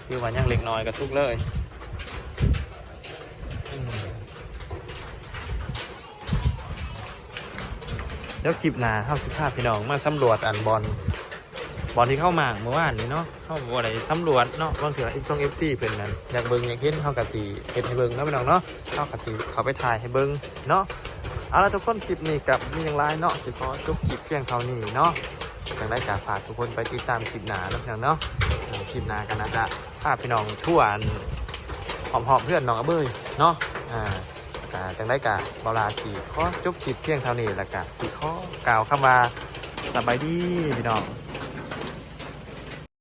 ຄືວ່າຍັງເລັກນ້ອຍກໍສຸກເລີຍ. ດຽວຄລິບໜ້າເຮົາຊິພາພີ່ນ້ອງມາສຳຫຼວດອັນບ່ອນ ບ່ອນທີ່ເຮົາມ້າງມື້ວານນີ້ເນາະ ເຮົາບໍ່ໄດ້ສຳຫຼວດເນາະ. ບາງເທື່ອເອັຟຊີເພິ່ນນັ້ນຢາກເບິ່ງຢາກເຫັນ ເຮົາກໍຊິເຮັດໃຫ້ເບິ່ງເນາະພີ່ນ້ອງເນາະ ເຮົາກໍຊິເຂົ້າໄປຖ່າຍໃຫ້ເບິ່ງເນາະ. ເອົາລະທຸກຄົນ ຄລິບນີ້ກໍມີຫຍັງຫຼາຍເນາະ ຊິຂໍຈົບຄລິບພຽງເທົ່ານີ້ເນາະ. ຈັ່ງໃດກໍຝາກທຸກຄົນໄປຕິດຕາມຄລິບໜ້າເນາະພີ່ນ້ອງເນາະ. ເອີ ຄລິບໜ້າກໍໜ້າຈະພາພີ່ນ້ອງທົວອັນຮອບໆເຮືອນນ້ອງອະເບີຍເນາະ. ອ່າ ກໍຈັ່ງໃດກໍບ່າວຫຼ້າຊິຂໍຈົບຄລິບພຽງເທົ່ານີ້ ແລ້ວກໍຊິຂໍກ່າວຄຳວ່າສະບາຍດີພີ່ນ້ອງ.